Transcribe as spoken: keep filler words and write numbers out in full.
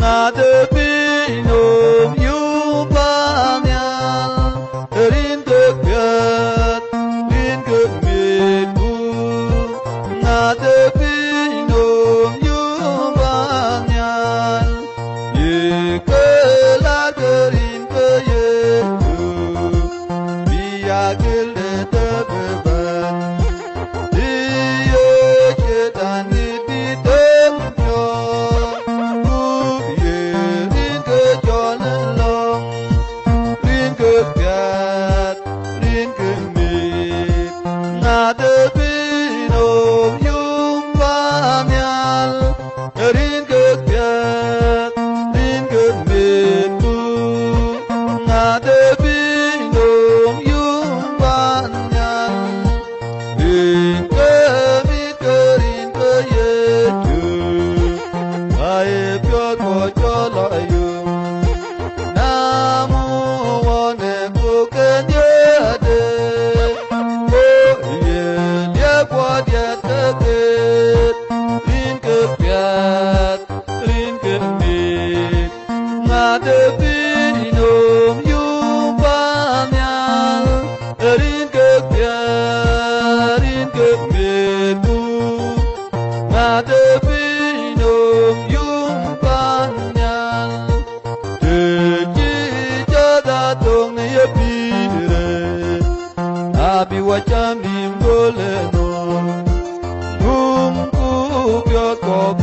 Ŋadë pinynhom yum paannhial, rin ke piɛth, rin ke miɛtku. Ŋadë pinynhom yum paannhial, ye ke lar ke rin ke Yecu, bï ya gël de tëbï bɛ̈n. Bï ye Catan nït bï tem piɔ̈ɔ̈th, ku ye rin ke cɔl ë lɔ̈ŋ, rin ke piɛth, rin ke miɛt. Ŋadë pinynhom yum paannhial, rin ke piɛth, rin ke miɛtku. Ŋadë pinynhom yum paannhial, rin ke mit ke rin ke Yecu, ka ye piɔ̈ɔ̈th ku cɔl lɔ yum. Na muk ɣɔn ë kok ke nhiëërde, ku ye liep wɔ diɛt ke ket, rin ke piɛth, rin ke miɛt. Ŋadë pinynhom yum paannhial, rin ke piɛth, rin ke miɛtku. Ŋadë pinynhom yum paannhial, të cï cɔ̈th athöŋ në ye pïïrë, abï wɔ cam bï gol ë nhom, nhomku piɔ̈ɔ̈th kɔ̈k